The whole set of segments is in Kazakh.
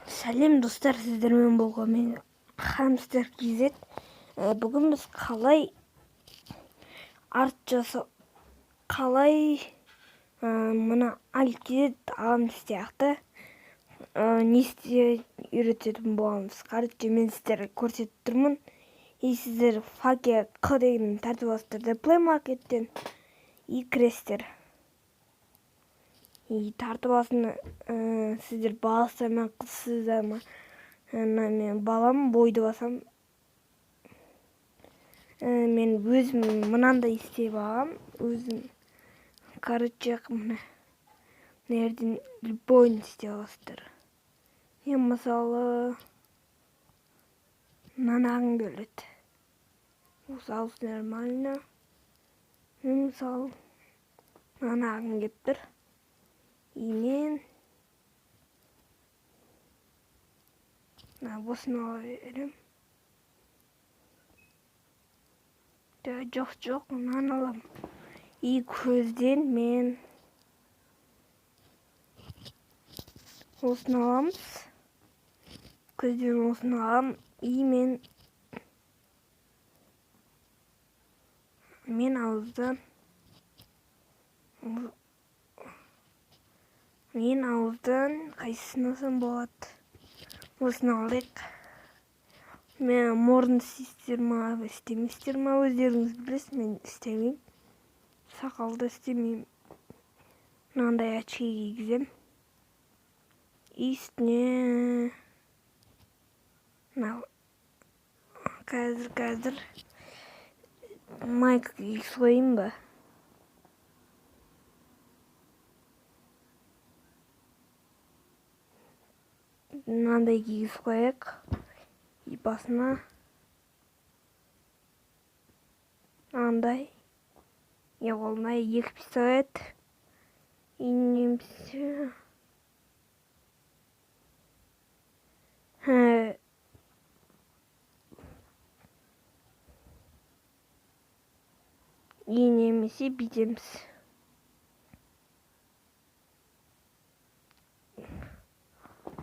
Сәлем, достар! Сіздермен болған мен, Хамстер KZ. Бүгін біз қалай арт жасау, қалай мына Аль KZ ағамыз сияқты не істей үйрететін боламыз. Короче, мен сіздерге көрсетіп тұрмын, и сіздер факе қ деген тартып аласыздар да, Play Market'тен и кіресіздер, и тартып алсын. Сіздер баласыздар ма, қызсыздар ма? Мына мен балам, бойды басам. Мен өзім мынандай істеп алғам өзім. Короче, мына мына жерден любойын істеп аласыздар. Мен, мысалы, мынаны алғым келеді. Осы алыс нормально. Мен, мысалы, мынаны алғым келіп тұр, и мен мына осыны ала беремін. Жоқ, жоқ, мынаны аламын. И көзден мен осыны аламыз, көзден осыны аламын. И мен ауыздан қайсысын алсам болады? Осыны алайық. Мен мұрын істейсіздер ма, істемейсіздер ма, өздеріңіз білесіз. Мен істемеймін, сақалды істемеймін. Мынандай очки кигіземін и үстіне мынау қазір майка кигізіп қояйын ба? Мынандай кигізіп қояйық. И басына мынандай, и қолына екі пистолет, и немесе и немесе бүйтеміз.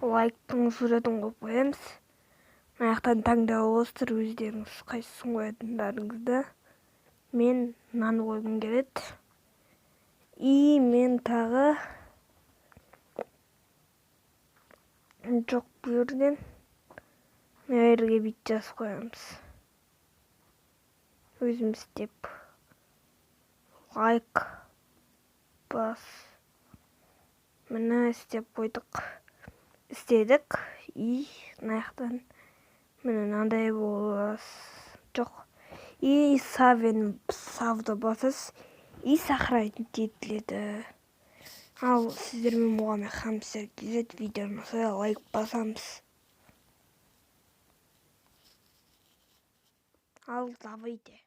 Лайктың суретін қойып қоямыз. Мына жақтан таңдап аласыздар өздеріңіз қайсысын қоятындарыңызды. Мен мынаны қойғым келеді. И мен тағы жоқ, бұл жерден мына жерге бүйтіп жазып қоямыз өзіміз деп: лайк бас. Міне, істеп қойдық, істедік. И мына жақтан, міне, мынандай жоқ, и савен савды басасыз, и сохранить етіледі. Ал сіздермен болған мен, Хамстер KZ. Видео ұнаса, лайк басамыз. Ал давайте.